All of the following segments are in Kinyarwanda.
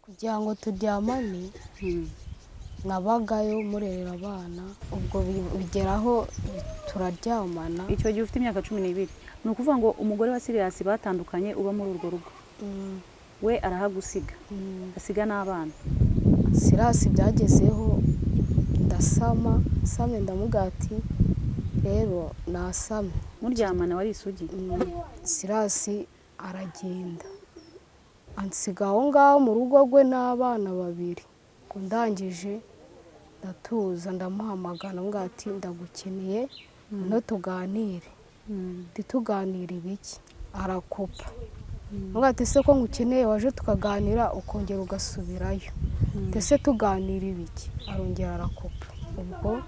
Kugira ngo turyamane nabagayo murerera abana, ubwo bigeraho turaryamana. Icyo gihe ufite imyaka 12, ni ukuvuga ngo umugore wa Sirasi batandukanye uba muri urwo rugo, we arahagusiga, asiga n'abana. Sirasi byagezeho ndasama, nsame ndamubwira ati rero nasame. Muryamana wari isugi? Sirasi aragenda ansiga aho ngaho mu rugo rwe n'abana babiri. Ngo ndangije ndatuza, ndamuhamagara ndamubwira ati ndagukeneye no tuganire. Ntituganire ibiki? Arakupa. Ndamubwira ati ese ko ngukeneye waje tukaganira ukongera ugasubirayo, ndetse tuganira ibiki? Arongera arakupa. Ubwo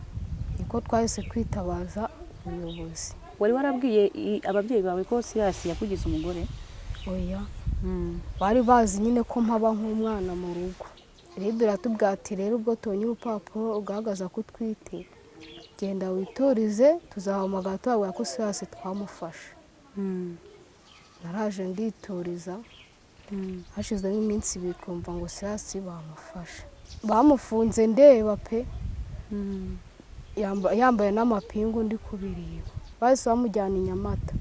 niko twahise twitabaza ubuyobozi. Wari warabwiye ababyeyi bawe ko Sirasi yakugize umugore? Oya, bari bazi nyine ko mpaba nk'umwana mu rugo. RIB iratubwira ati rero ubwo tubonye urupapuro rugaragaza ko utwite, genda witurize, tuzahamagara tubabwira ko Sirasi twamufashe. Naraje ndituriza, hashize nk'iminsi ibiri twumva ngo Sirasi bamufashe. Bamufunze ndeba pe, yambaye n'amapingu ndi kubireba. Bahise bamujyana i Nyamata.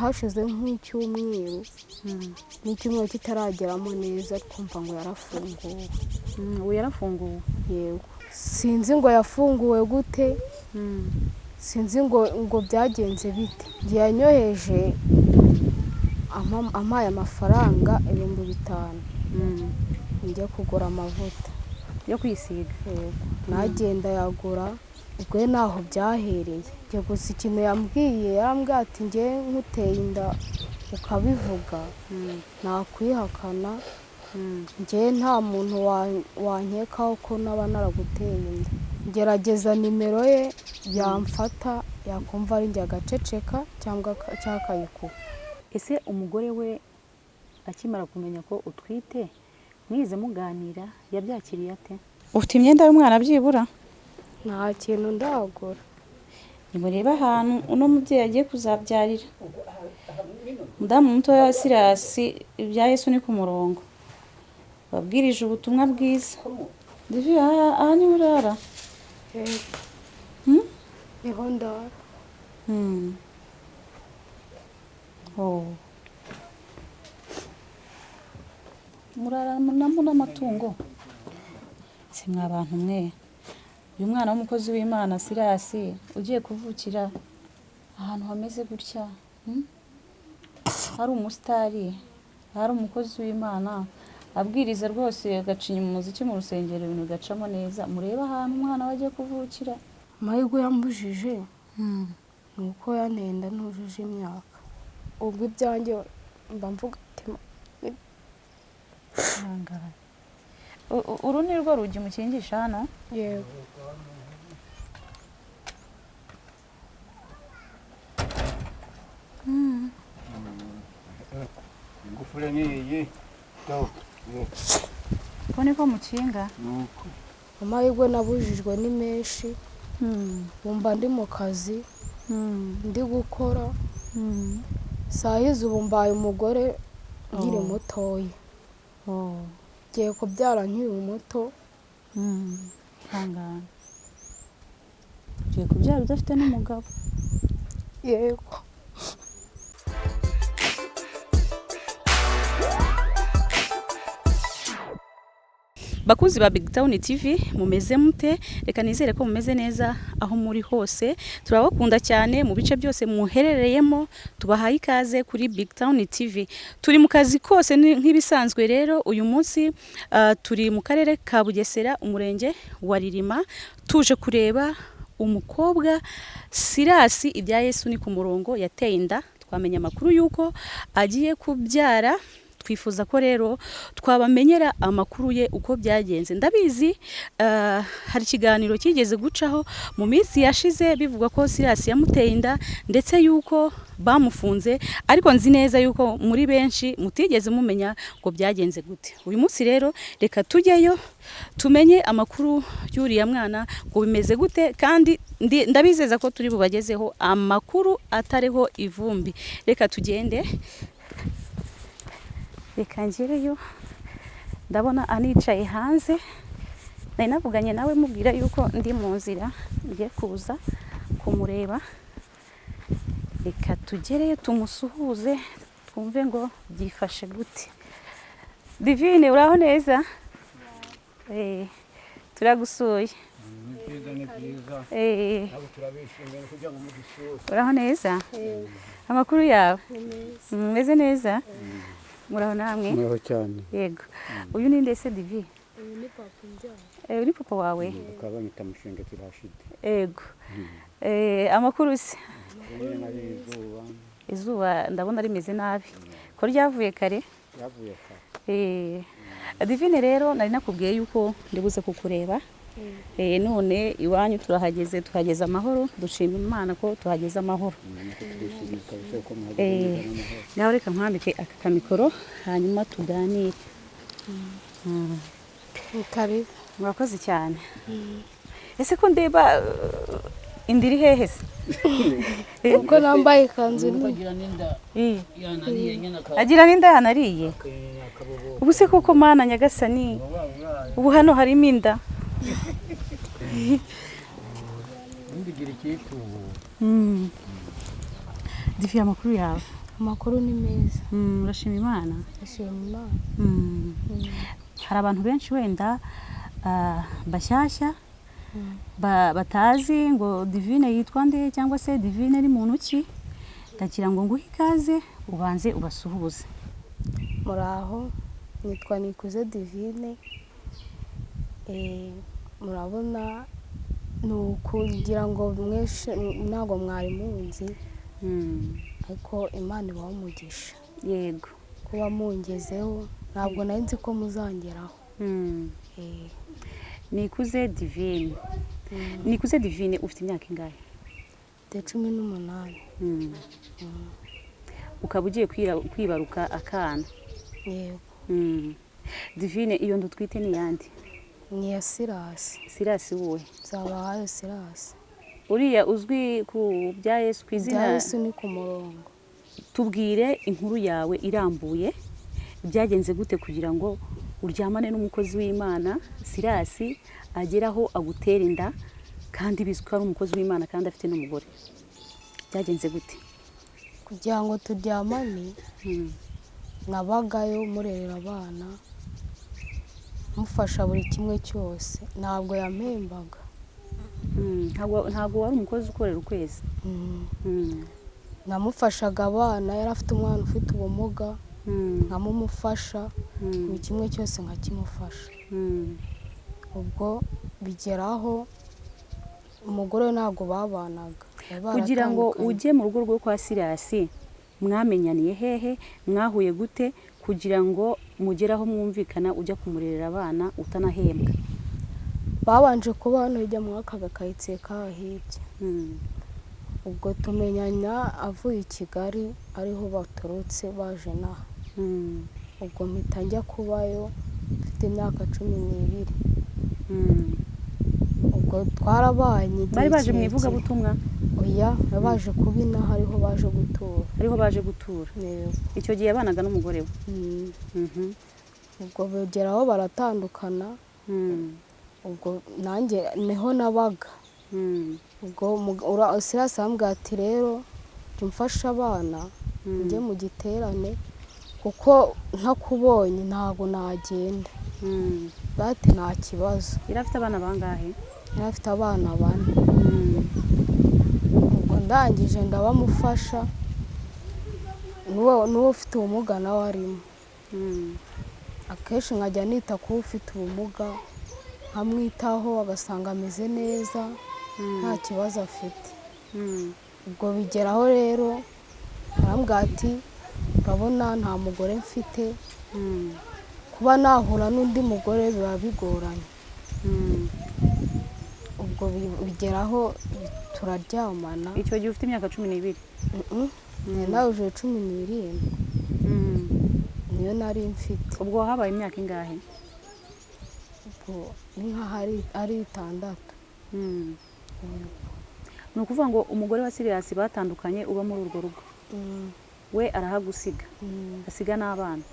Hashize nk'icyumweru, n'icyumweru kitarageramo neza twumva ngo yarafunguwe. Ubu yarafunguwe? Yego. Sinzi ngo yafunguwe gute, sinzi ngo byagenze bite. Njye yanyoheje ampaye amafaranga 5000 njya kugura amavuta yo kwisiga. Yego, nagenda yagura. Ubwo naho byahereye. Njye gusa ikintu yambwiye, yarambwiye ati njye nkuteye inda ukabivuga nakwihakana, njye nta muntu wankekaho ko naba naraguteye inda. Ngerageza nimero ye yamfata, yakumva ari njye agaceceka cyangwa akayikupa. Ese umugore we akimara kumenya ko utwite, mwize muganira, yabyakiriye ate? Ufite imyenda y'umwana byibura? Nta kintu ndagura. Nimurebe ahantu uno mubyeyi agiye kuzabyarira. Umudamu mutoya wa Sirasi, ibya Yesu ni ku murongo, wabwirije ubutumwa bwiza. Divi, aha niho urara? Yego, niho ndara. Oh. Muraranamo n'amatungo? Si mwa bantu mwe, uyu mwana w'umukozi w'Imana Sirasi ugiye kuvukira ahantu hameze gutya, hari umusitari, hari umukozi w'Imana abwiriza rwose agacinya umuziki mu rusengero, ibintu bigacamo neza. Murebe ahantu umwana we agiye kuvukira. Amahirwe yambujije ni uko yantenda ntujuje imyaka. Ubwo ibyanjye mba mvuga ati Ihangane. Uru ni rwo rugi mukingisha hano? Yego. Ingufuri ni iyi. Ko niko mukinga? Nuko. Amahirwe nabujijwe ni menshi. Wumva ndi mu kazi, ndi gukora. Saa hizi ubu mbaye umugore nkiri mutoya. Ngiye kubyara nkiri muto. Ihangane. Ugiye kubyara udafite n'umugabo? Yego. Bakunzi ba Big Town TV, mumeze mute? Reka nizere ko mumeze neza aho muri hose. Turabakunda cyane mu bice byose muherereyemo, tubahaye ikaze kuri Big Town TV. Turi mu kazi kose nk'ibisanzwe. Rero uyu munsi turi mu karere ka Bugesera, umurenge wa Ririma, tuje kureba umukobwa Sirasi ibya Yesu ni ku murongo yateye inda. Twamenye amakuru y'uko agiye kubyara, twifuza ko rero twabamenyera amakuru ye uko byagenze. Ndabizi hari ikiganiro kigeze gucaho mu minsi yashize bivugwa ko Sirasi yamuteye inda ndetse yuko bamufunze, ariko nzi neza yuko muri benshi mutigeze mumenya ngo byagenze gute. Uyu munsi rero reka tujyeyo tumenye amakuru y'uriya mwana ngo bimeze gute, kandi ndabizeza ko turi bubagezeho amakuru atariho ivumbi. Reka tugende, reka ngereyo. Ndabona anicaye hanze. Nari navuganye nawe mubwira yuko ndi mu nzira ngiye kuza kumureba. Reka tugereyo tumusuhuze twumve ngo byifashe gute. Divine, uraho neza? Turagusuye. Ni byiza, ni byiza. Ntabwo turabishimiye kugira ngo mudusure. Uraho neza? Amakuru yawe? Mumeze neza? Muraho namwe? Muraho cyane. Yego. Uyu ni nde se, Divi? Uyu ni papa umbyara. Uri papa wawe? Bakaba banyita Mushengeti Rashidi. Yego. Amakuru se? Nyine nari izuba. Izuba ndabona rimeze nabi ko ryavuye kare. Ryavuye kare. Divine rero, nari nakubwiye yuko ndibuze kukureba. None iwanyu turahageze, tuhageze amahoro. Dushima Imana ko tuhageze amahoro. Natwe turishimye kabisa ko muhageze neza n'amahoro. Ngaho reka nkwambike aka kamikoro hanyuma tuganire. Ni karibu. Murakoze cyane. Ese ko ndeba inda iri hehe se? Kuko nambaye ikanzu nini. Agira n'inda yanariye nyine. Agira n'inda yanariye. Ubu se koko, Mana nyagasani, ubu hano harimo inda? Ntibigira icyitubu. Divi, amakuru yawe? Amakuru ni meza. Urashima Imana? Ndashima Imana. Hari abantu benshi wenda bashyashya batazi ngo Divine yitwa nde cyangwa se Divine ni muntu ki. Ndagira ngo nguhe ikaze ubanze ubasuhuze. Muraho, nitwa Nikuze Divine. Murabona ni ukugira ngo mweshe ntabwo mwari munzi, ariko Imana ibaha umugisha kuba mungezeho. Ntabwo nari nzi ko muzangeraho. Nikuze Divine, Nikuze Divine, ufite imyaka ingahe? Mfite 18. Ukaba ugiye kwibaruka akana? Yego. Divine, iyo nda utwite ni iyande? Ni iya Sirasi. Sirasi wowe? Nzabahayo Sirasi. Uriya uzwi ku bya Yesu ku izina? Bya Yesu ni ku murongo. Tubwire inkuru yawe irambuye. Byagenze gute kugira ngo uryamane n'umukozi w'Imana Sirasi agere aho agutera inda, kandi bizwi ko ari umukozi w'Imana kandi afite n'umugore? Byagenze gute? Kugira ngo turyamane, nabagayo murerera abana, mufasha buri kimwe cyose. Ntabwo yampembaga. Ntabwo wari umukozi ukorera ukwezi? Namufashaga abana. Yari afite umwana ufite ubumuga, nkamumufasha buri kimwe cyose, nkakimufasha. Ubwo bigeraho umugore we ntabwo babanaga. Bari Kugira ngo baratandukanye. ujye mu rugo rwo kwa Sirasi, mwamenyaniye hehe? Mwahuye gute kugira ngo mugere aho mwumvikana ujya kumurerera abana utanahembwa? Babanje kuba hano hirya muri aka gakaritsiye k'aha hirya. Ubwo tumenyanya avuye i Kigali, ariho baturutse baje inaha. Ubwo mpita njya kubayo mfite imyaka 12. Ubwo twarabanye igihe Bari baje mu kirekire. ivugabutumwa? Oya, bari baje kuba inaha, ariho baje gutura. Ariho baje gutura? Yego. Icyo gihe yabanaga n'umugore we? Mm. Ubwo bigeraho baratandukana. Ubwo nanjye niho nabaga. Ubwo Sirasi arambwira ati: "Rero jya umfasha abana njye mu giterane, kuko ntakubonye ntabwo nagenda." Bati: "Nta kibazo." Yari afite abana bangahe? Yari afite abana bane. Ubwo ndangije ndabamufasha, n'uwo ufite ubumuga nawe arimo. Akenshi nkajya nita ku ufite ubumuga, nkamwitaho agasanga ameze neza, nta kibazo afite. Ubwo bigeraho rero arambwira ati: "Urabona nta mugore mfite, kuba nahura n'undi mugore biba bigoranye." Ubwo bigeraho turaryamana. Icyo gihe ufite imyaka 12? Nari nujuje 17, niyo nari mfite. Ubwo habaye imyaka ingahe? Ubwo ni nk'aho ari 6. Ni ukuvuga ngo umugore wa Sirasi batandukanye uba muri urwo rugo, we arahagusiga, asiga n'abana.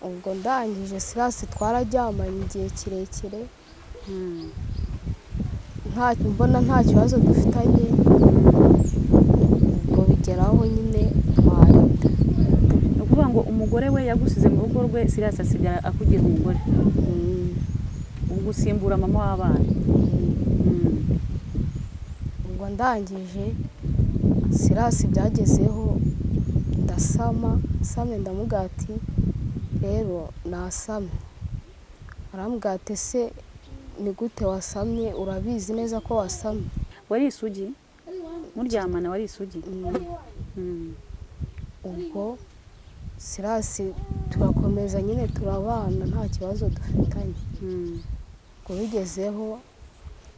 Ubwo ndangije Sirasi twararyamanye igihe kirekire, mbona nta kibazo dufitanye. Ubwo bigeraho nyine ntwara inda. Ni ukuvuga ngo umugore we yagusize mu rugo rwe, Sirasi asigara akugira umugore, ugusimbura mama w'abana. Ubwo ndangije Sirasi byagezeho ndasama, nsamye ndamubwira ati rero nasamye. Arambwira ati ese ni gute wasamye, urabizi neza ko wasamye? Wari isugi muryamana, wari isugi? Ubwo Sirasi turakomeza nyine turabana nta kibazo dufitanye. Ubwo bigezeho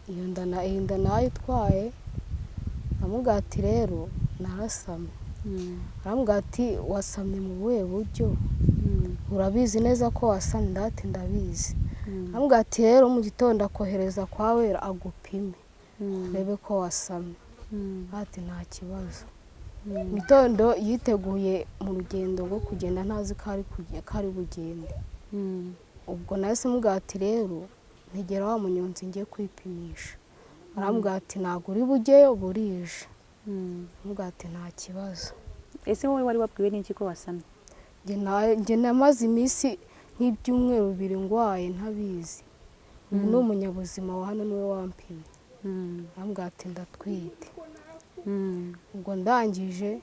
iyo nda nayitwaye, ndamubwira ati rero narasamye. Arambwira ati wasamye mu buhe buryo, urabizi neza ko wasamye? Ndati ndabizi. Arambwira ati rero mu gitondo akohereza kwa Wera agupime urebe ko wasamye. Ati nta kibazo. Mu gitondo yiteguye mu rugendo rwo kugenda, ntazi ko ari bugende. Ubwo nahise mubwira ati rero ntegera wa munyonzi ngiye kwipimisha. Arambwira ati ntabwo uri bujyeyo burije. Arambwira ati nta kibazo. Ese wowe wari wabwiwe n'iki ko wasamye? Njye namaze iminsi nk'ibyumweru 2 ndwaye ntabizi. Uyu ni umunyabuzima wa hano niwe wampimye. Arambwira ati ndatwite. Ubwo ndangije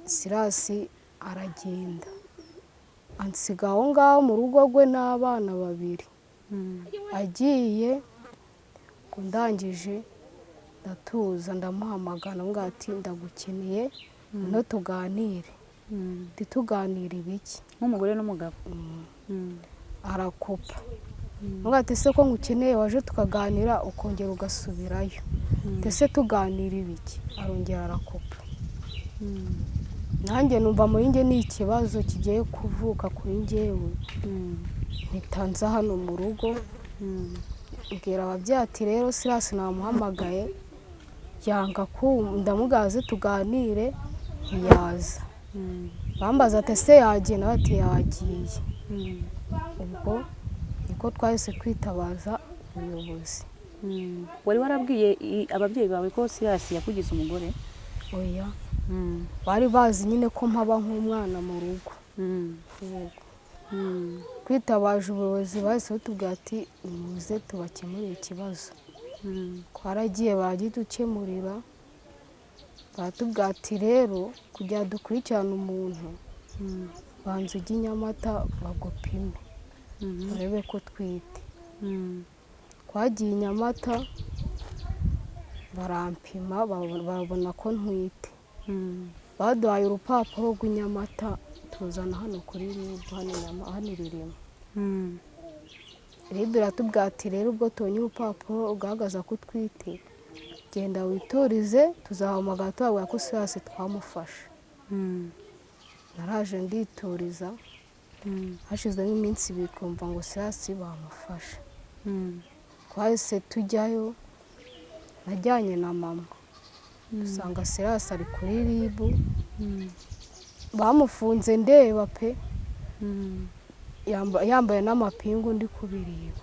Sirasi aragenda ansiga aho ngaho mu rugo rwe n'abana 2. Agiye, ubwo ndangije ndatuza, ndamuhamagara ndamubwira ati ndagukeneye ngwino tuganire. Ntituganire ibiki? Nk'umugore n'umugabo. Arakupa. Ndamubwira ati ese ko ngukeneye waje tukaganira ukongera ugasubirayo, ese tuganira ibiki? Arongera arakupa. Nanjye numva muri njye ni ikibazo kigiye kuvuka kuri njyewe. Mpita nza hano mu rugo, mbwira ababyeyi ati rero Sirasi namuhamagaye yanga ndamubwira aze tuganire, ntiyaza. Bambaza ati ese yagiye? Nawe ati yagiye. Ubwo niko twahise kwitabaza ubuyobozi. Wari warabwiye ababyeyi bawe ko Sirasi yakugize umugore? Oya, bari bazi nyine ko mpaba nk'umwana mu rugo. Kwitabaje ubuyobozi bahise batubwira ati nimuze tubakemurire ikibazo. Twaragiye baragidukemurira, baratubwira ati rero kugira dukurikirane umuntu banza ujye i Nyamata bagupime urebe ko twite. Twagiye i Nyamata barampima babona ko ntwite. Baduhaye urupapuro rw'i Nyamata tuzana hano kuri RIB, hano i Ririma. RIB iratubwira ati rero ubwo tubonye urupapuro rugaragaza ko utwite, genda witurize, tuzahamagara tubabwira ko Sirasi twamufashe. Naraje ndituriza, hashize nk'iminsi 2 twumva ngo Sirasi bamufashe. Twahise tujyayo, najyanye na mama, dusanga Sirasi ari kuri RIB, bamufunze ndeba pe, yambaye n'amapingu ndi kubireba.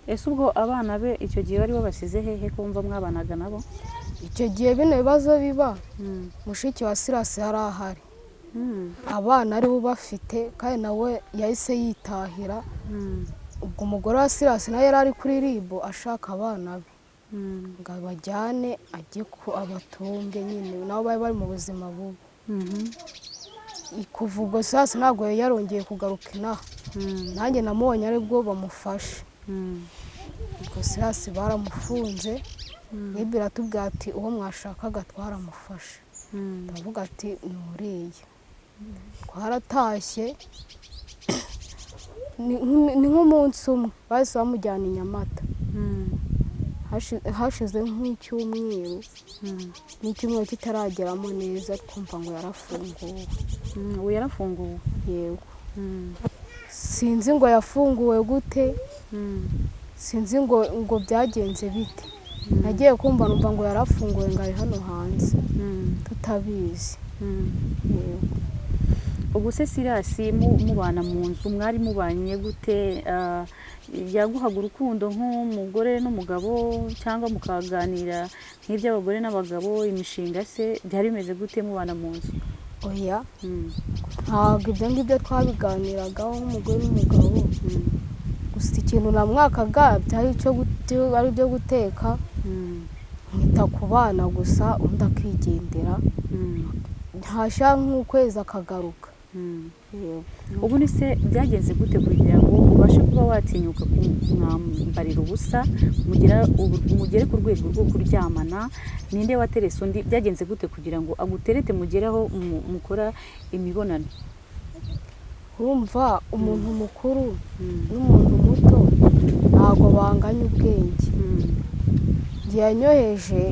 Ese ubwo abana be icyo gihe bari babasize hehe ko wumva mwabanaga nabo? Icyo gihe bino bibazo biba, mushiki wa Sirasi yari ahari, abana ariwe ubafite, kandi nawe yahise yitahira. Ubwo umugore wa Sirasi nawe yari ari kuri RIB ashaka abana be ngo abajyane ajye abatunge nyine, nabo bari bari mu buzima bubi. Kuva ubwo Sirasi ntabwo yari yarongeye kugaruka inaha, nanjye namubonye aribwo bamufashe. Ubwo Sirasi baramufunze, RIB iratubwira ati uwo mwashakaga twaramufashe. Ndavuga ati ni uriya. Twaratashye, ni nk'umunsi umwe bahise bamujyana i Nyamata. Hashize nk'icyumweru, n'icyumweru kitarageramo neza twumva ngo yarafunguwe. Ubu yarafunguwe? Yego. Sinzi ngo yafunguwe gute, sinzi ngo byagenze bite. Nagiye kumva numva ngo yarafunguwe ngo ari hano hanze, tutabizi. Yego. Ubu se Sirasi, mubana mu nzu mwari mubanye gute? Yaguhaga urukundo nk'umugore n'umugabo, cyangwa mukaganira nk'iby'abagore n'abagabo, imishinga se byari bimeze gute mubana mu nzu? Oya, ntabwo ibyo ngibyo twabiganiragaho nk'umugore n'umugabo. Gusa ikintu namwakaga byari ari ibyo guteka, nkita ku bana gusa, undi akigendera, ntashya nk'ukwezi akagaruka. Yego. Ubu ni se byagenze gute kugira ngo ubashe kuba watinyuka kumwambarira ubusa, mugere ku rwego rwo kuryamana? Ninde waterese undi? Byagenze gute kugira ngo aguterete mugereho mukora imibonano? Urumva, umuntu mukuru n'umuntu muto ntabwo banganya ubwenge. Njye yanyoheje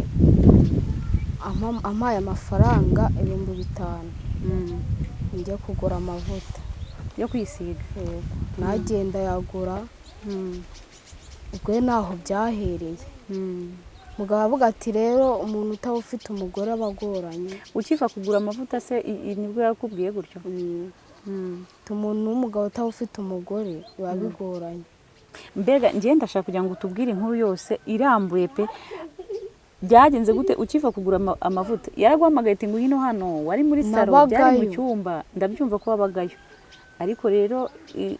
ampaye amafaranga 5000 njye kugura amavuta yo kwisiga. Yego, nagenda yagura. Ubwo ntaho byahereye. Mugabo avuga ati rero umuntu utaba ufite umugore aba agoranye. Ukiva kugura amavuta se nibwo yakubwiye gutyo? Umuntu w'umugabo utaba ufite umugore biba bigoranye. Mbega njye ndashaka kugira ngo utubwire inkuru yose irambuye pe. Byagenze gute ukiva kugura amavuta? Yaraguhamagaye ati ngwino hano? Wari muri saro? Byari mu Nabagayo. cyumba? Ndabyumva ko wabagayo, ariko rero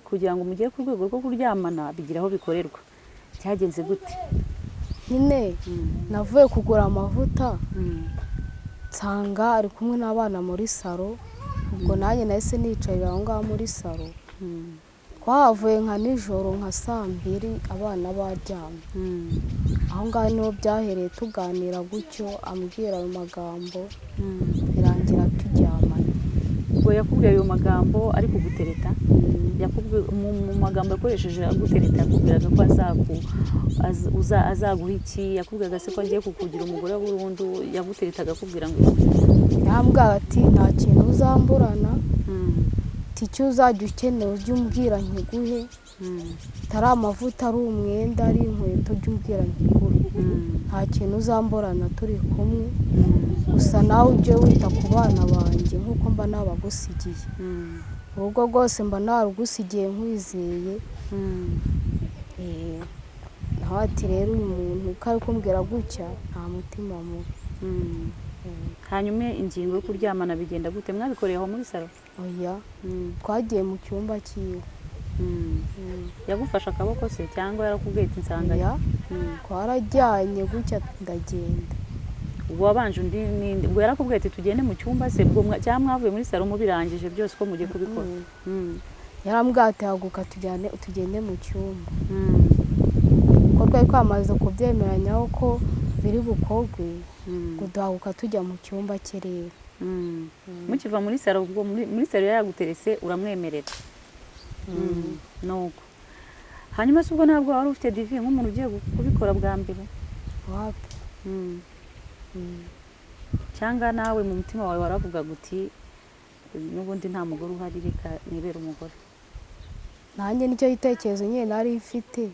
kugira ngo mugere ku rwego rwo kuryamana bigira aho bikorerwa. Byagenze gute? Nyine navuye kugura amavuta, nsanga ari kumwe n'abana muri saro. Ubwo nanjye nahise nicarira aho ngaho muri saro. Twahavuye nka nijoro nka saa 2, abana baryamye. Aho ngaho niho byahereye, tuganira gutyo, ambwira ayo magambo, birangira turyamanye. Ubwo yakubwiye ayo magambo ari kugutereta, yakubwiye mu magambo yakoresheje agutereta, yakubwiraga ko azaguha iki? Yakubwiraga se ko agiye kukugira umugore wa burundu? Yaguteretaga akubwira ngo iki? Yambwira ati nta kintu uzamburana, ati icyo uzajya ukenera ujye umbwira nkiguhe, atari amavuta, ari umwenda, ari inkweto, ujye umbwira nkiguhe, nta kintu uzamburana turi kumwe, gusa nawe ujye wita ku bana banjye nk'uko mba nabagusigiye, urugo rwose mba narugusigiye nkwizeye. Nawe ati rero uyu muntu uko ari kumbwira gutya nta mutima mubi. Hanyuma ingingo yo kuryamana bigenda gute? Mwabikoreye aho muri saro? Oya, twagiye mu cyumba cyiwe. Yagufashe akaboko se, cyangwa yarakubwiye ati nsanga? Oya, twarajyanye gutya ndagenda. Ubwo wabanje undi ninde? Ubwo yarakubwiye ati tugende mu cyumba se? Ubwo cyangwa mwavuye muri saro mubirangije byose ko mugiye kubikora? Yarambwiye ati haguka tujyane, tugende mu cyumba, kuko twari twamaze kubyemeranyaho ko biri bukorwe, ngo duhaguka tujya mu cyumba cye rero. Mukiva muri saro, ubwo muri saro yaraguterese uramwemerera? Nuko hanyuma se ubwo ntabwo wari ufite divi nk'umuntu ugiye kubikora bwa mbere? Wapi. Cyangwa nawe mu mutima wawe waravugaga uti n'ubundi nta mugore uhari, reka nibere umugore? Nanjye nicyo gitekerezo nyine nari mfite.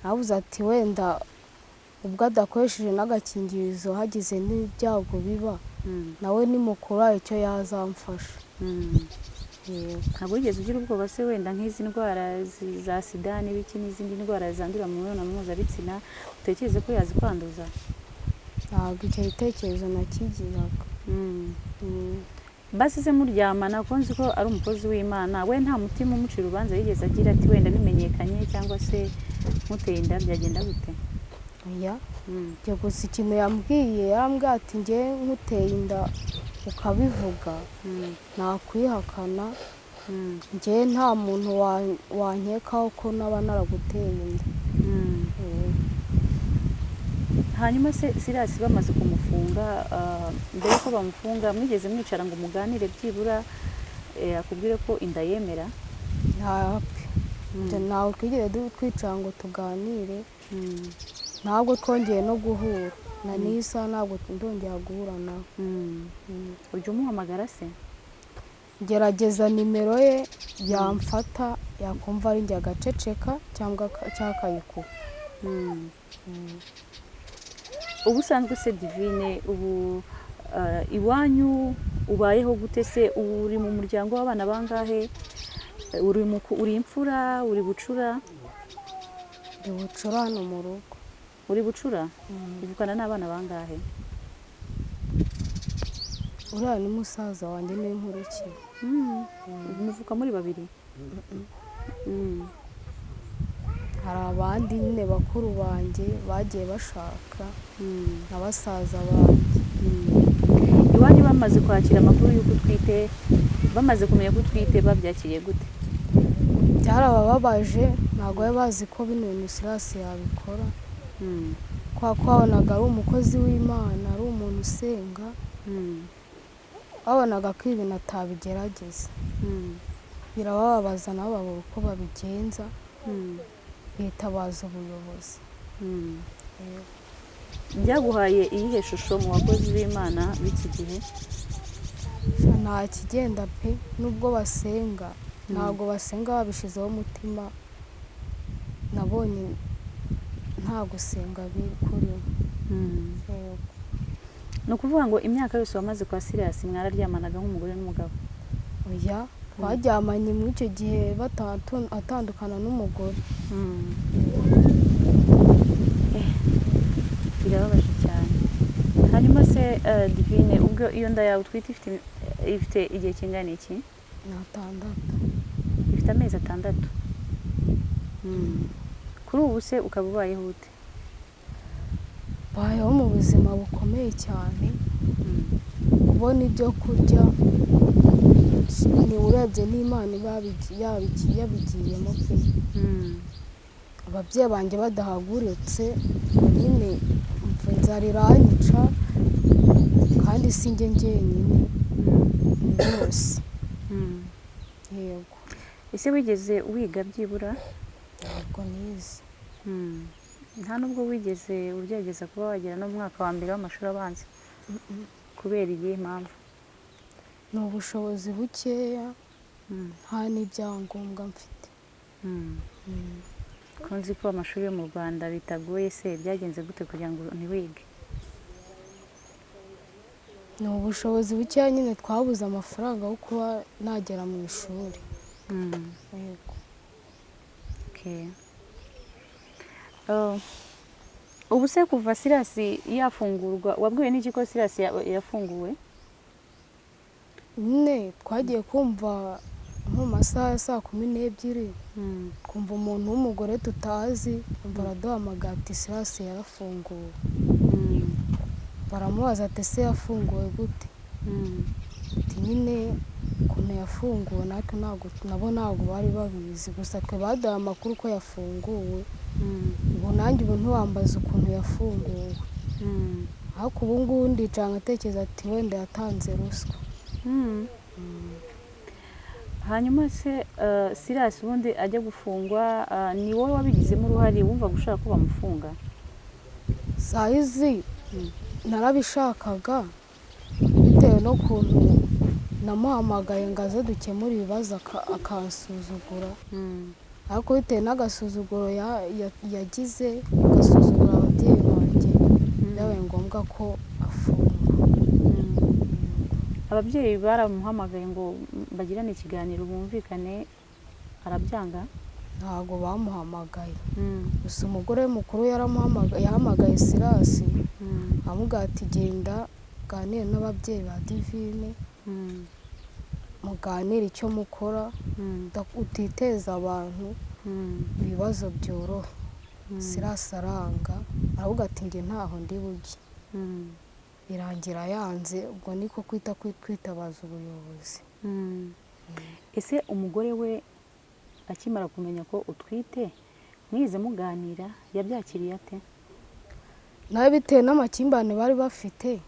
Nabuze ati wenda ubwo adakoresheje n'agakingirizo, hagize n'ibyago biba, nawe ni mukuru hari icyo yazamfasha. Yego. Ntabwo wigeze ugira ubwoba se wenda nk'izi ndwara za sida n'ibiki n'izindi ndwara zandurira mu mibonano mpuzabitsina, utekereze ko yazikwanduza? Ntabwo icyo gitekerezo nakigiraga. Basi se muryamana, ko nzi ko ari umukozi w'Imana, we nta mutima umucira urubanza yigeze agira ati wenda bimenyekanye cyangwa se muteye inda byagenda gute? Oya. Njye gusa ikintu yambwiye, yarambwiye ati njye nkuteye inda ukabivuga nakwihakana, njye nta muntu wankekaho ko naba naraguteye inda. Hanyuma se Sirasi bamaze kumufunga, mbere ko bamufunga mwigeze mwicara ngo muganire byibura, akubwire ko inda yemera? Ntape. Ibyo ntabwo twigeze twicara ngo tuganire, ntabwo twongeye no guhura na n'isa, ntabwo ndongera guhura nawe. Ujya umuhamagara se? Gerageza nimero ye, yamfata yakumva ari njye agaceceka cyangwa akayikupa. Ubusanzwe se Divine, ubu iwanyu Ubayeho gute se? Uri mu muryango w'abana bangahe? Uri imfura? Uri bucura? Ndi bucura hano mu rugo. Uri bucura? Uvukana n'abana bangahe? Uriya ni musaza wanjye, niwe nkurikiye. Muvuka muri babiri? Hari abandi nyine bakuru banjye bagiye bashaka na basaza banjye. Iwanyu bamaze kwakira amakuru y'uko utwite, bamaze kumenya ko utwite, babyakiriye gute? Byarabababaje, ntabwo bari bazi ko bino bintu Sirasi yabikora, kubera ko babonaga ari umukozi w'Imana, ari umuntu usenga, babonaga ko ibintu atabigerageza. Birabababaza, nabo babura uko babigenza, bitabaza ubuyobozi. Byaguhaye iyihe shusho mu bakozi b'Imana b'iki gihe? Nta kigenda pe, nubwo basenga ntabwo basenga babishyizeho umutima. Nabonye nta gusenga biri kurimo. Yego. Ni ukuvuga ngo imyaka yose wamaze kwa Sirasi mwararyamanaga nk'umugore n'umugabo? Oya, twaryamanye muri icyo gihe atandukana n'umugore. Birababaje cyane. Hanyuma se Divine, ubwo iyo nda yawe utwite ifite igihe kingana iki? Ni 6. Ifite amezi 6. Kuri ubu se ukaba ubayeho ute? Bayeho mu buzima bukomeye cyane. Kubona ibyo kurya ni urebye n'Imana iba yabigiyemo pe. Ababyeyi banjye badahagurutse nyine inzara iranyica, kandi si njye njyenyine, ni bose. Yego. Ese wigeze wiga byibura? Ntabwo nize. Nta nubwo wigeze ugerageza kuba wagera no mu mwaka wa mbere w'amashuri abanza? Kubera iyihe mpamvu? Ni ubushobozi bukeya, nta n'ibyangombwa mfite. Ko nzi ko amashuri yo mu Rwanda bitagoye se, byagenze gute kugira ngo ntiwige? Ni ubushobozi bukeya nyine, twabuze amafaranga yo kuba nagera mu ishuri. Yego. Okay. Ubu se kuva Sirasi yafungurwa, wabwiwe n'iki ko Sirasi yafunguwe? Nyine twagiye kumva nko mu masaha ya saa 12, twumva umuntu w'umugore tutazi, twumva araduhamagara ati Sirasi yarafunguwe. Baramubaza ati ese yafunguwe gute? Ati nyine ukuntu yafunguwe natwe ntabwo, nabo ntabwo bari babizi, gusa twe baduhaye amakuru ko yafunguwe. Ubu nanjye ubu ntiwambaza ukuntu yafunguwe, ariko ubu ngubu ndicara nkatekereza ati wenda yatanze ruswa. Hanyuma se Sirasi ubundi ajya gufungwa, ni wowe wabigizemo uruhare? Wumvaga ushaka ko bamufunga? Saa izi narabishakaga, bitewe n'ukuntu namuhamagaye ngo aze dukemure ibibazo akansuzugura, ariko bitewe n'agasuzuguro yagize, agasuzugura ababyeyi banjye, byabaye ngombwa ko afungwa. Ababyeyi baramuhamagaye ngo bagirane ikiganiro bumvikane, arabyanga? Ntabwo bamuhamagaye, gusa umugore mukuru yahamagaye Sirasi, amubwira ati genda uganire n'ababyeyi ba Divine, muganire icyo mukora, utiteza abantu ibibazo byoroha. Sirasi aranga, aravuga ati njye ntaho ndi bujye. Birangira yanze, ubwo niko kwita kwitabaza ubuyobozi. Ese umugore we akimara kumenya ko utwite, mwize muganira, yabyakiriye ate? Nawe bitewe n'amakimbirane bari bafite,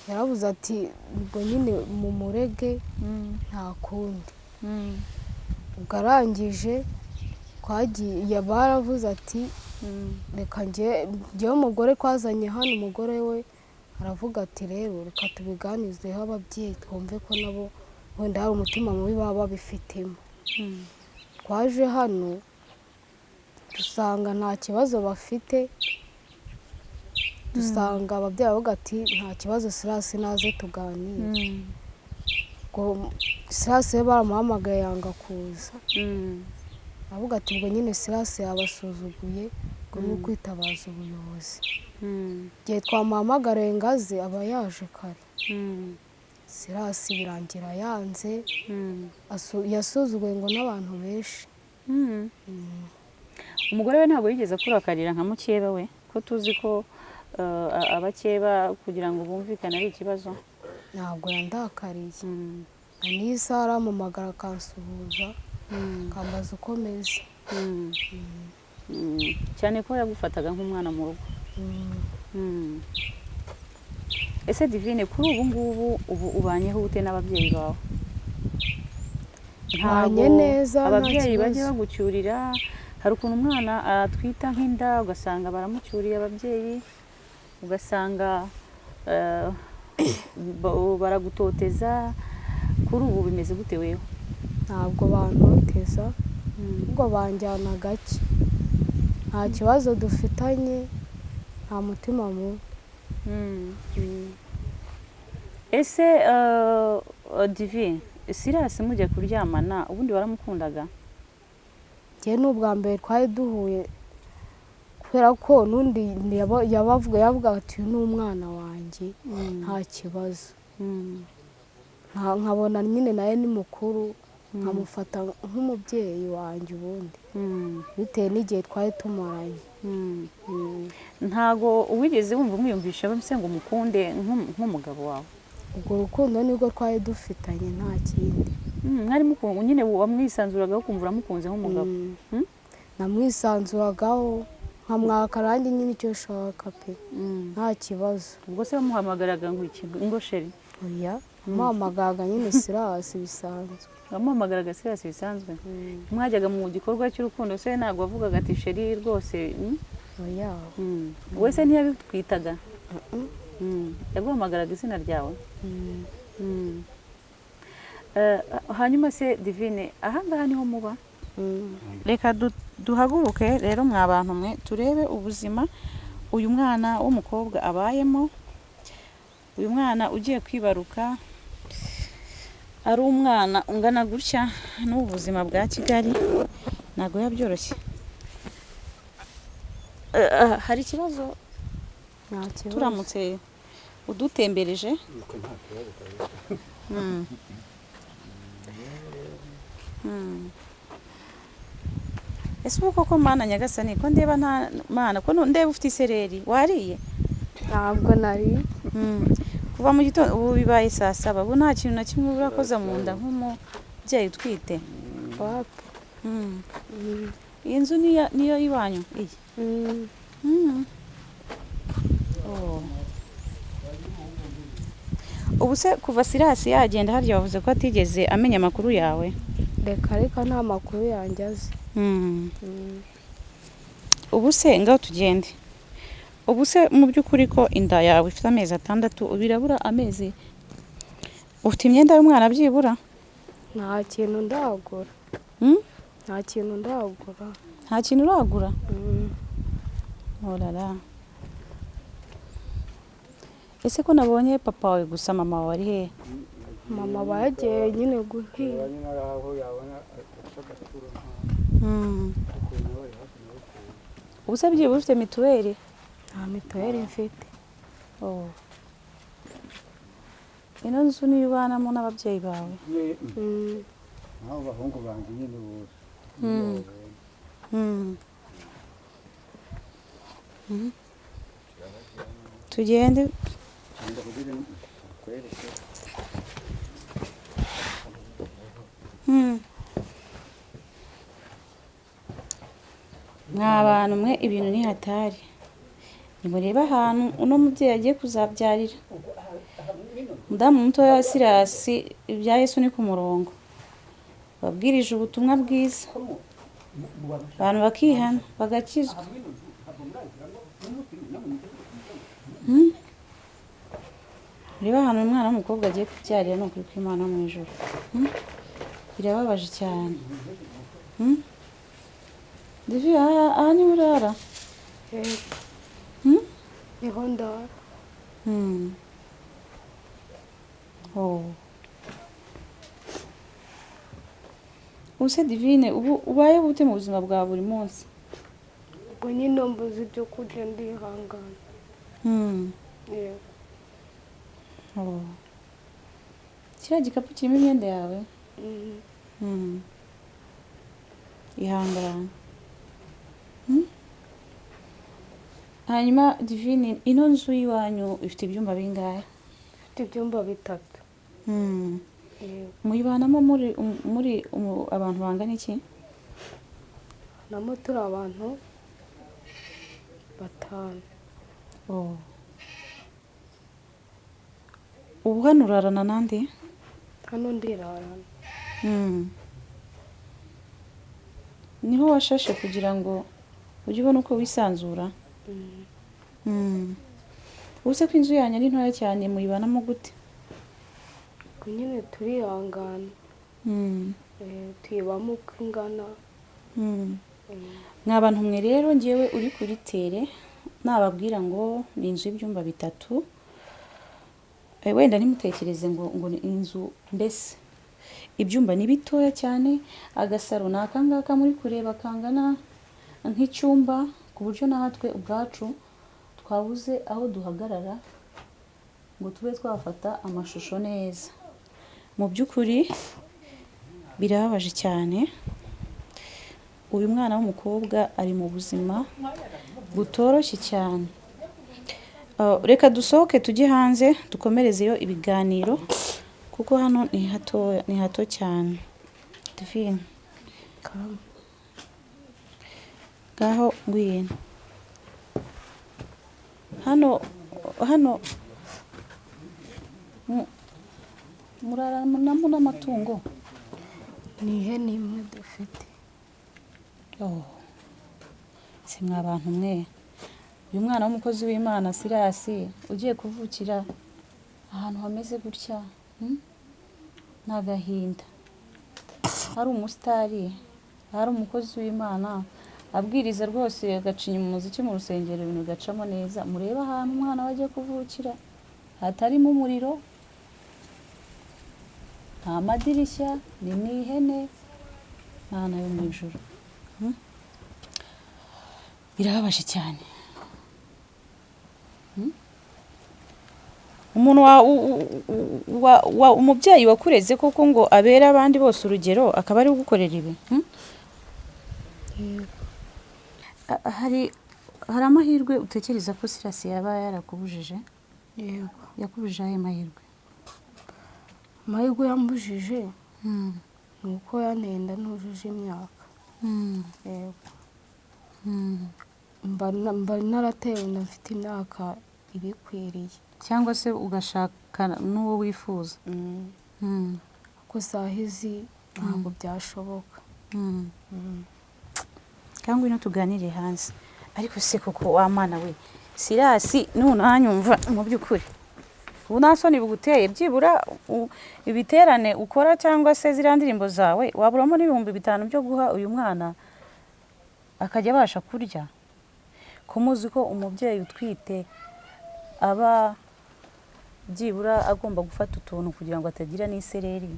yarabuze ati ubwo nyine mumurege nta kundi. Ubwo arangije twagiye, baravuze ati reka njyewe umugore twazanye hano, umugore we aravuga ati rero reka tubiganizeho ababyeyi twumve ko nabo wenda hari umutima mubi baba babifitemo. Twaje hano dusanga nta kibazo bafite, dusanga ababyeyi bavuga ati nta kibazo, Sirasi naze tuganire. Ubwo Sirasi we baramuhamagaye yanga kuza, avuga ati ubwo nyine Sirasi yabasuzuguye, ngo ni ukwitabaza ubuyobozi. Igihe twamuhamagariye ngo aze aba yaje kare. Sirasi birangira yanze, yasuzuguye ngo n'abantu benshi. Umugore we ntabwo yigeze akurakarira nka mukeba we, ko tuzi ko abakeba kugira ngo bumvikane ari ikibazo? Ntabwo yandakariye, n'iyi saha arampamagara akansuhuza, akambaza uko meze. Cyane ko yagufataga nk'umwana mu rugo. Ese Divine, kuri ubu ngubu ubu ubanyeho ute n'ababyeyi bawe? Mbanye neza, nta ababyeyi bajya kibazo. bagucyurira? Hari ukuntu umwana atwita nk'inda ugasanga baramucyuriye ababyeyi, ugasanga baragutoteza. Kuri ubu bimeze gute wewe? Ntabwo bantoteza, ahubwo banjyana gake, nta kibazo dufitanye, nta mutima mubi. Ese Divine, Sirasi mujya kuryamana ubundi waramukundaga? Njye ni ubwa mbere twari duhuye, kubera ko n'undi yabavuga yavuga ati uyu ni umwana wanjye, nta kibazo. Nkabona nyine nawe ni mukuru, nkamufata nk'umubyeyi wanjye ubundi, bitewe n'igihe twari tumaranye. Ntago wigeze wumva umwiyumvisha se ngo umukunde nk'umugabo wawe? Ubwo rukundo nibwo twari dufitanye, nta kindi. Mwari mukunda nyine, wamwisanzuragaho ukumva uramukunze nk'umugabo? Namwisanzuragaho nkamwaka nanjye nyine icyo nshaka pe, nta kibazo. Ubwo se wamuhamagaraga ngo iki, ngo chéri? Oya, muhamagaraga nyine Sirasi bisanzwe. Wamuhamagaraga Sirasi bisanzwe? Mwajyaga mu gikorwa cy'urukundo se ntabwo wavugaga ati chéri rwose? Oya. Wese ntiyabitwitaga? Yaguhamagaraga izina ryawe? Hanyuma se Divine, ahangaha niho muba? Reka duhaguruke rero mwa bantu mwe, turebe ubuzima uyu mwana w'umukobwa abayemo, uyu mwana ugiye kwibaruka ari umwana ungana gutya. N'ubu buzima bwa Kigali ntabwo biba byoroshye. Hari ikibazo? Nta kibazo. Turamutse udutembereje. Nuko nta kibazo kabisa. Ese ubu koko Mana nyagasani, ko ndeba nta mana, ko ndeba ufite isereri, wariye? Ntabwo nari. Kuva mu gitondo, ubu bibaye saa 7, ubu nta kintu na kimwe urakoza mu nda nk'umubyeyi utwite? Wapi. Iyi nzu niyo iwanyu iyi? Oh. Ubu se kuva Sirasi yagenda, harya wavuze ko atigeze amenya amakuru yawe? Reka reka, nta makuru yanjye azi. Ubu se ngaho tugende. Ubu se mu by'ukuri ko inda yawe ifite amezi 6, birabura amezi, ufite imyenda y'umwana byibura? Nta kintu ndagura. Nta kintu ndagura. Nta kintu uragura? Orara. Ese ko nabonye papa wawe gusa, mama wawe ari hehe? Mama bagiye nyine guhinga. Nyine ari aho yabona agaturo ukuntu bari hafi na ukuntu. Ubu se byibura ufite mituweli? Nta mituweli mfite. Oh. Ino nzu niyo ubanamo n'ababyeyi bawe? Nabo bahungu banjye nyine bose. Tugende. Kugira kwereke. Mwa bantu mwe, ibintu ni hatari. Nimurebe ahantu uno mubyeyi agiye kuzabyarira. Umudamu mutoya wa Sirasi, ibya Yesu ni ku murongo. Babwirije ubutumwa bwiza, abantu bakihana bagakizwa. Reba ahantu umwana w'umukobwa agiye kubyarira, ni ukuri kw'Imana mu ijuru. Birababaje cyane. Divi, aha niho urara? Yego. Niho ndara. Oh. Ubuse Divine, ubu ubaye bute mu buzima bwa buri munsi? Ubwo nyine mbuze ibyo kurya ndihangana. Yego. Oh. Kiriya gikapu kirimo imyenda yawe? Mm. Ihangane. Hanyuma Divine, ino nzu y'iwanyu ifite ibyumba bingahe? Ifite ibyumba 3. Yego. Muyibanamo muri abantu bangana iki? Namo turi abantu 5. Oh. Ubu hano urarana nande? Hano ndirarana. Niho washashe kugira ngo ujye ubona uko wisanzura? Ubuse ko inzu yanyu ari ntoya cyane, muyibanamo gute? Ubwo nyine turihangana. Tuyibamo uko ingana. Mwa bantu mwe rero, ngewe uri kuri tere nababwira ngo ni inzu y'ibyumba 3. Wenda ntimutekereze ngo ni inzu, mbese ibyumba ni bitoya cyane. Agasaro ni aka ngaka muri kureba kangana nk'icyumba, ku buryo natwe ubwacu twabuze aho duhagarara ngo tube twafata amashusho neza. Mu by'ukuri birababaje cyane. Uyu mwana w'umukobwa ari mu buzima butoroshye cyane. Reka dusohoke tujye hanze dukomerezeyo ibiganiro, kuko hano ni hato cyane. Divine, ngaho ngwino hano. Hano muraranamo n'amatungo? Ni ihene imwe dufite. Oh. Si mwa bantu mwe, uyu mwana w'umukozi w'Imana Sirasi ugiye kuvukira ahantu hameze gutya, Ni agahinda. Ari umusitari, ari umukozi w'Imana, abwiriza rwose agacinya umuziki mu rusengero, ibintu bigacamo neza. Murebe ahantu umwana we agiye kuvukira hatarimo umuriro, nta madirishya, ni mu ihene. Mana yo mu ijuru. Birababaje cyane. Umuntu wa umubyeyi wakureze koko ngo abere abandi bose urugero, akaba ari gukorera ibi? Yego. Hari amahirwe utekereza ko Sirasi yaba yarakubujije? Yego. Yakubujije ayo mahirwe? Amahirwe yambujije ni uko yantenda ntujuje imyaka. Yego. Mba naratewe inda mfite imyaka ibikwiriye. Cyangwa se ugashaka n'uwo wifuza. Kuko saha izi ntabwo byashoboka. Cyangwa ino tuganire hanze. Ariko se koko wa mwana we Sirasi, nunanyumva mu by'ukuri ubu nta soni buguteye? Byibura ibiterane ukora cyangwa se ziriya ndirimbo zawe, waburamo n'5,000 byo guha uyu mwana akajya abasha kurya? Ko muzi ko umubyeyi utwite aba byibura agomba gufata utuntu kugira ngo atagira n'isereri.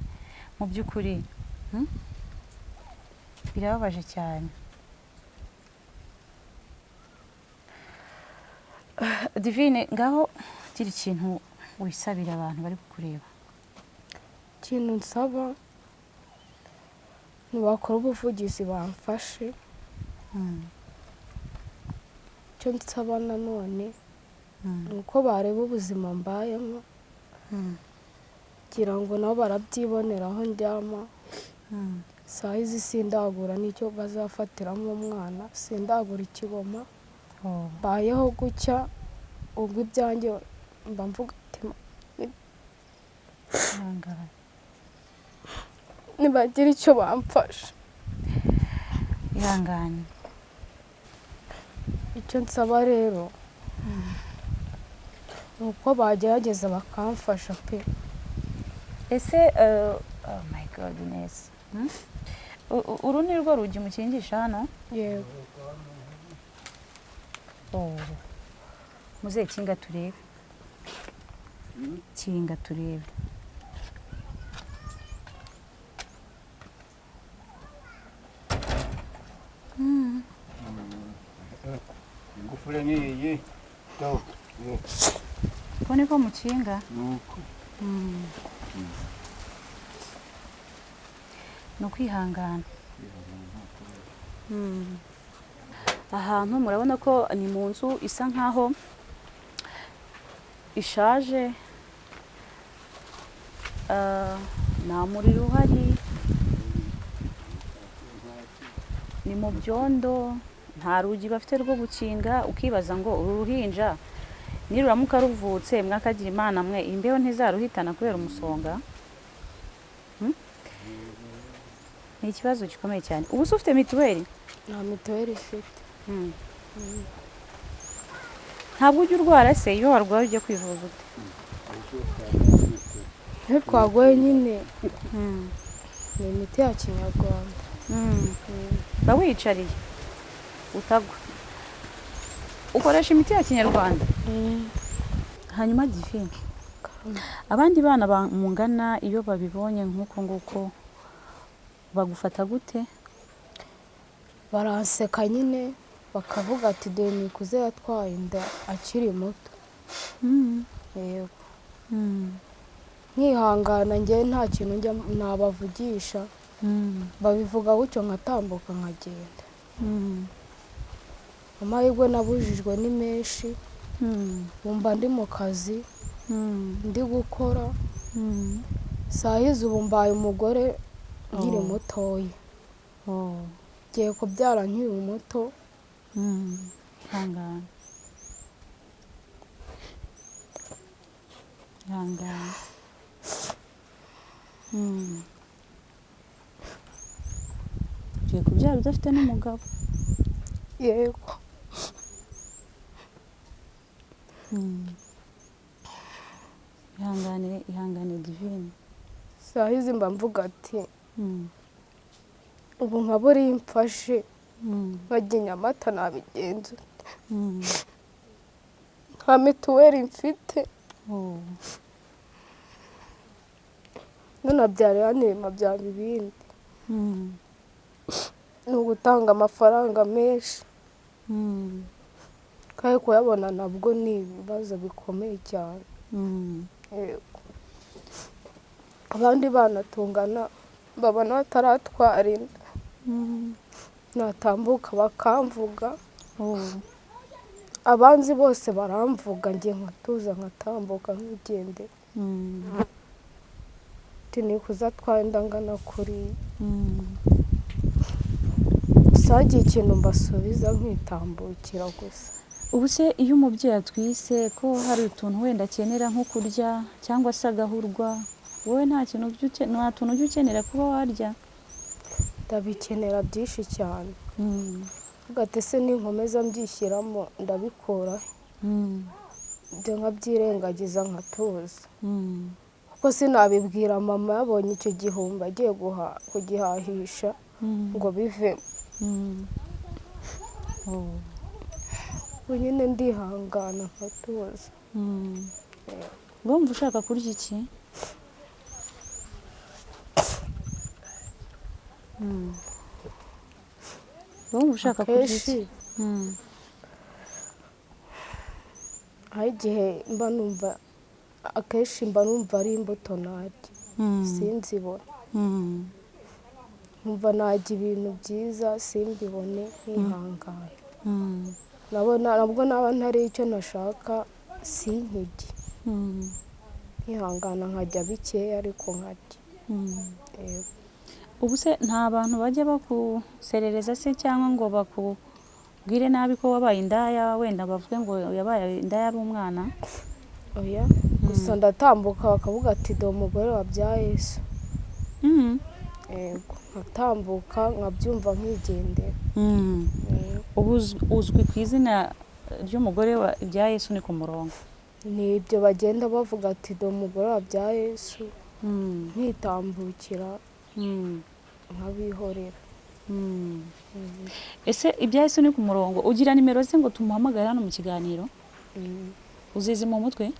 Mu by'ukuri birababaje cyane. Divine, ngaho gira ikintu wisabira abantu bari kukureba. Ikintu nsaba ni bakora ubuvugizi bamfashe. Icyo nsaba nanone ni uko bareba ubuzima mbayemo, kugira ngo nabo barabyibonera aho ndyama. Saa izi sindagura n'icyo bazafatiramo umwana, sindagura ikigoma. Mbayeho gutya, ubwo ibyanjye mba mvuga ati nibagira icyo bamfasha. Ihangane. Icyo nsaba rero ni uko bagerageza bakamfasha pe. Ese oh my goodness. Uru ni rwo rugi mukingisha hano? Yego. Oh. Muze kinga turebe. Kinga turebe. Imivure ni iyi do. Ko niko mukinga. Nuko. Ni ukwihangana. Ahantu murabona ko ni mu nzu isa nkaho ishaje. Ah, nta muriro uhari, ni mu byondo, nta rugi bafite rwo gukinga. Ukibaza ngo uru ruhinja niruramuka ruvutse, mwakagira Imana mwe, imbeho ntizaruhitana kubera umusonga? Ni ikibazo gikomeye cyane. Ubu se ufite mituweli? Nta mituweli ifite. Ntabwo ujya urwara se? Iyo warwaye ujya kwivuza ute? Iyo twagoye nyine ni imiti ya kinyarwanda. Ba wiyicariye utagwa, ukoresha imiti ya kinyarwanda. Hanyuma Divi, abandi bana mungana iyo babibonye nk'uko nguko bagufata gute? Baranseka nyine, bakavuga ati dore Nikuze yatwaye inda akiri muto. Yego, nkihangana, njyewe nta kintu njya nabavugisha. Babivuga gutyo nkatambuka nkagenda. Amahirwe nabujijwe ni menshi. Wumva ndi mu kazi, ndi gukora saa hizi. Ubu mbaye umugore nkiri mutoya, ngiye kubyara nkiri muto. Ihangane, ihangane. Ugiye kubyara udafite n'umugabo. Yego. Ihangane, ihangane Divine. Saa hizi mba mvuga ati ubu nka buriya mfashe nkajya i Nyamata nabigenza ute? Nta mituweli mfite. Nanabyara hano byaba ibindi, ni ugutanga amafaranga menshi, kandi kuyabona nabwo ni ibibazo bikomeye cyane. Yego. Abandi bana tungana babona bataratwara inda, natambuka bakamvuga. Abanzi bose baramvuga, njye nkatuza nkatambuka nkigendera. Ati Nikuze atwaye inda angana kuriya. Gusa hagiye ikintu mbasubiza nkitambukira gusa. Ubu se iyo umubyeyi atwise ko hari utuntu wenda akenera nko kurya cyangwa se agahurwa, wowe nta kintu nta tuntu ujya ukenera kuba warya? Ndabikenera byinshi cyane. Mvuga ati ese ninkomeza mbyishyiramo ndabikura he? Ibyo nkabyirengagiza nkatuza, kuko sinabibwira mama yabonye icyo gihumbi agiye kugihahisha ngo bivemo. Ubu nyine ndihangana nkatuza. Wumva ushaka kurya iki? Wumva ushaka kurya Akenshi iki? Aho igihe mba numva, akenshi mba numva ari imbuto narya, sinzibona. Nkumva narya ibintu byiza simbibone, nkihangana. Nabona nabwo naba ntari icyo nashaka sinkirye, nkihangana nkajya bikeya ariko nkarya. Yego. Ubu se nta bantu bajya bakuserereza se cyangwa ngo bakubwire nabi ko wabaye indaya, wenda bavuge ngo yabaye indaya ari umwana? Oya, gusa ndatambuka bakavuga ati dore umugore wabyaye Yesu. Yego, nkatambuka nkabyumva nkigendera. Yego. Ubu uzwi ku izina ry'umugore wa ibya Yesu ni ku murongo. Ni ibyo bagenda bavuga ati dore umugore wabyaye Yesu, nkitambukira nkabihorera. Ese ibya Yesu ni ku murongo ugira nimero ze ngo tumuhamagare hano mu kiganiro? Uzizi mu mutwe?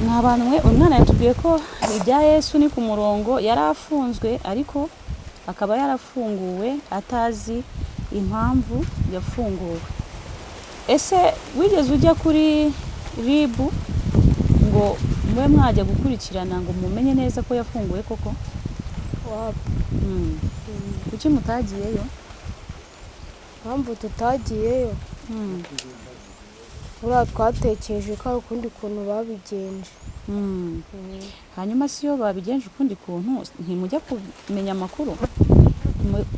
Mwa bantu mwe, uyu mwana yatubwiye ko ibya Yesu ni ku murongo yari afunzwe, ariko akaba yarafunguwe atazi Impamvu yafunguwe, ese wigeze ujya kuri RIB ngo mube mwajya gukurikirana ngo mumenye neza ko yafunguwe koko? Wapi. Kuki mutagiyeyo? Impamvu tutagiyeyo, buriya twatekereje ko hari ukundi kuntu babigenje. Hanyuma si yo babigenje ukundi kuntu, ntimujya kumenya amakuru?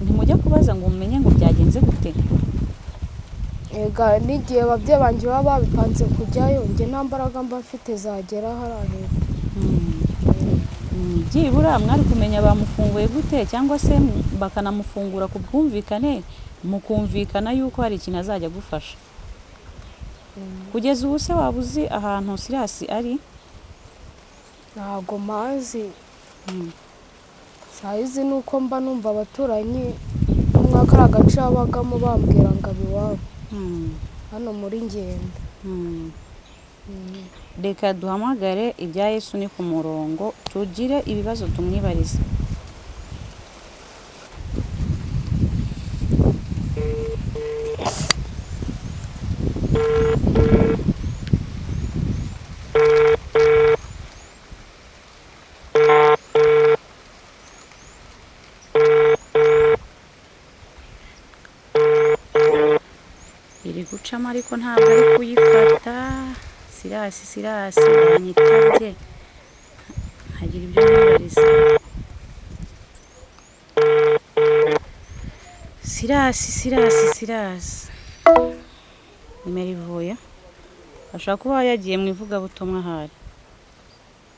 Ntimujya kubaza ngo mumenye ngo byagenze gute? Ega n'igihe ababyeyi banjye baba babipanze kujyayo, njye nta mbaraga mba mfite zagera hariya hepfo. Byibura mwari kumenya bamufunguye gute, cyangwa se bakanamufungura ku bwumvikane, mukumvikana yuko hari ikintu azajya agufasha. Kugeza ubu se waba uzi ahantu Sirasi ari? Ntago mpazi. Sayizi ni uko mba numva abaturanyi bo muri kariya gace babagamo bambwira ngo aba iwabo hano muri Ngenda. Reka duhamagare ibya Yesu ni ku murongo, tugire ibibazo tumwibarize. Iri gucamo ariko ntabwo ari kuyifata. Sirasi, Sirasi wanyitabye nkagira ibyo nibariza. Sirasi, Sirasi, Sirasi, nimero ivuye, ashobora kuba yagiye mu ivugabutumwa ahari.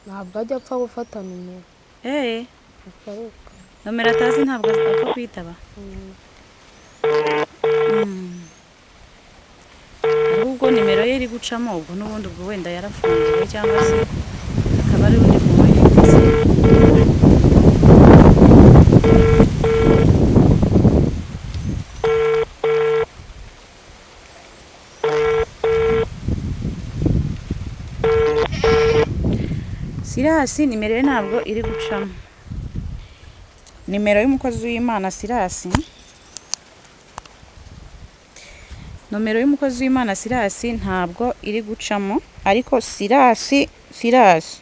Ntabwo ajya apfa gufata nimero. Eh, akareka. Nomero atazi ntabwo apfa kwitaba. Ahubwo nimero ye iri gucamo, ubwo n'ubundi ubwo wenda yarafunguwe cyangwa se akaba ari undi muntu uyifite. Sirasi nimero ye ntabwo iri gucamo. Nimero y'umukozi w'Imana Sirasi, nomero y'umukozi w'Imana Sirasi ntabwo iri gucamo. Ariko Sirasi, Sirasi,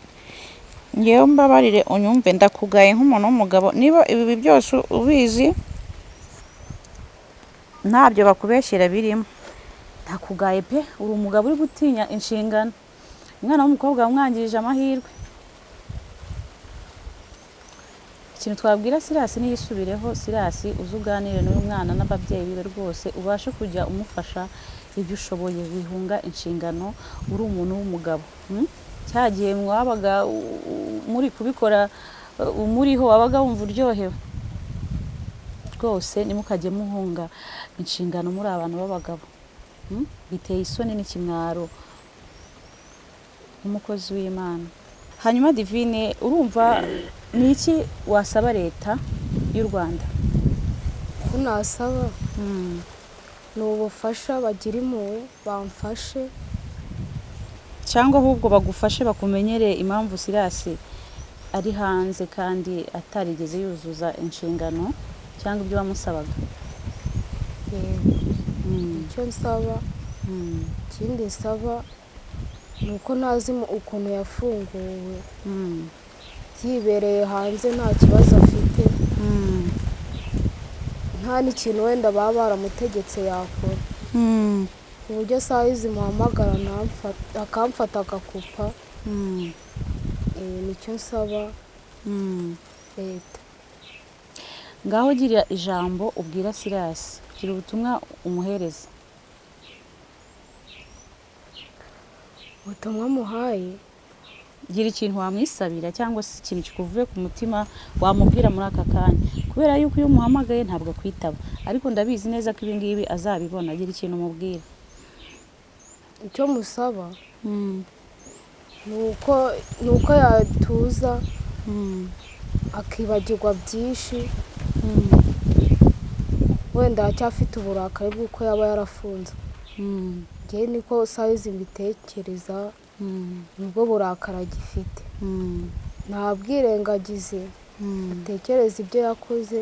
ngewe mbabarire unyumve, ndakugaye nk'umuntu w'umugabo. Niba ibi byose ubizi, ntabyo bakubeshyera birimo, ndakugaye pe. Uri umugabo uri gutinya inshingano. Umwana w'umukobwa wamwangirije amahirwe. Ikintu twabwira Sirasi, niyisubireho. Sirasi, uze uganire n'uyu mwana n'ababyeyi biwe rwose, ubashe kujya umufasha ibyo ushoboye, wihunga inshingano, uri umuntu w'umugabo. Cya gihe mwabaga muri kubikora, umuriho wabaga wumva uryohewe rwose. Ntimukajye muhunga inshingano muri abantu b'abagabo. Biteye isoni n'ikimwaro nk'umukozi w'Imana. Hanyuma Divine, urumva ni iki wasaba leta y'u Rwanda? Ko nasaba ni ubufasha, bagira impuhwe bamfashe. Cyangwa ahubwo bagufashe bakumenyere impamvu Sirasi ari hanze kandi atarigeze yuzuza inshingano cyangwa ibyo bamusabaga. Yego. Icyo nsaba, ikindi nsaba ni uko ntazi ukuntu yafunguwe yibereye hanze nta kibazo afite, nta n'ikintu wenda baba baramutegetse yakora, ku buryo saha izi muhamagara akamfata agakupa. Nicyo nsaba leta. Ngaho gira ijambo ubwira Sirasi, gira ubutumwa umuhereza. Ubutumwa muhaye, gira ikintu wamwisabira cyangwa se ikintu kikuvuye ku mutima wamubwira muri aka kanya, kubera yuko iyo umuhamagaye ntabwo akwitaba, ariko ndabizi neza ko ibi ngibi azabibona. Gira ikintu umubwira. Icyo musaba ni uko yatuza akibagirwa byinshi. Wenda aracyafite uburakari bw'uko yaba yarafunzwe. Njyewe niko sayizi mbitekereza, nibwo burakari agifite. Ntabwirengagize, atekereze ibyo yakoze.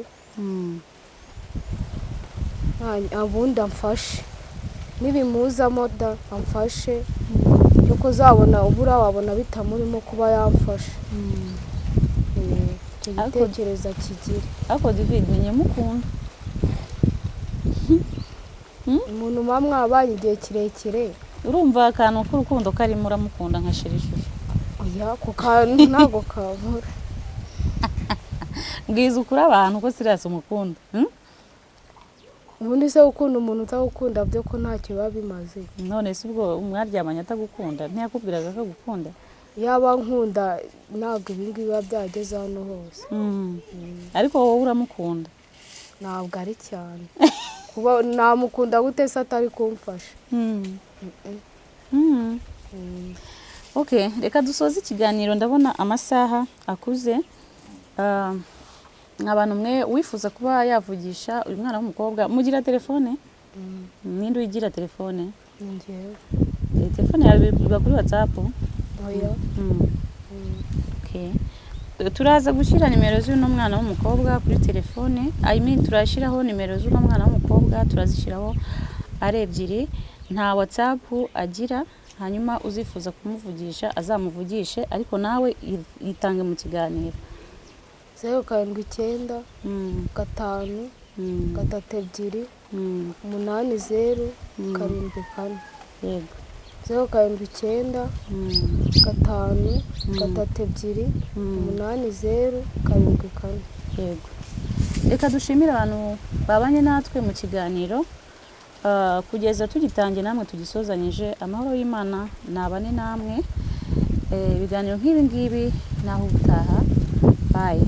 Ubundi amfashe nibimuzamo da, amfashe yuko uzabona ubura wabona bitamurimo kuba yamfasha. Icyo gitekerezo akigire. Ariko David nyamukunda. Umuntu muba mwabanye igihe kirekire. Urumva akantu k'urukundo karimo, uramukunda nka chéri chouchou. Oya, ku kantu ntabwo kabura. Bwiza ukuri abantu ko Silas umukunda, Ubundi se gukunda umuntu utagukunda byo ko ntacyo biba bimaze? None se ubwo mwaryamanye atagukunda, ntiyakubwiraga ko agukunda? Yaba nkunda ntabwo ibi ngibi biba byageze hano hose. Ariko wowe uramukunda? Ntabwo ari cyane. Kuba namukunda gute se atari kumfasha? Okay, reka dusoze ikiganiro, ndabona amasaha akuze. Abantu mwe wifuza kuba yavugisha uyu mwana w'umukobwa, mugira telefone? Ninde uyigira telefone? Ni njyewe. Telefone yawe iba kuri WhatsApp? Oya. Okay. Turaza gushyira nimero z'uno mwana w'umukobwa kuri telefone, I mean, turashyiraho nimero z'uno mwana w'umukobwa, turazishyiraho ari ebyiri. Nta WhatsApp agira. Hanyuma uzifuza kumuvugisha azamuvugishe, ariko nawe yitange mu kiganiro. 079 5 3 2 8 0 7 4. Yego. 079 5 3 2 8 0 7 4. Yego, reka dushimire abantu babanye natwe mu kiganiro kugeza tugitangiye namwe tugisozanyije. Amahoro y'Imana nabane namwe. Ibiganiro nk'ibi ngibi naho ubutaha. Bye.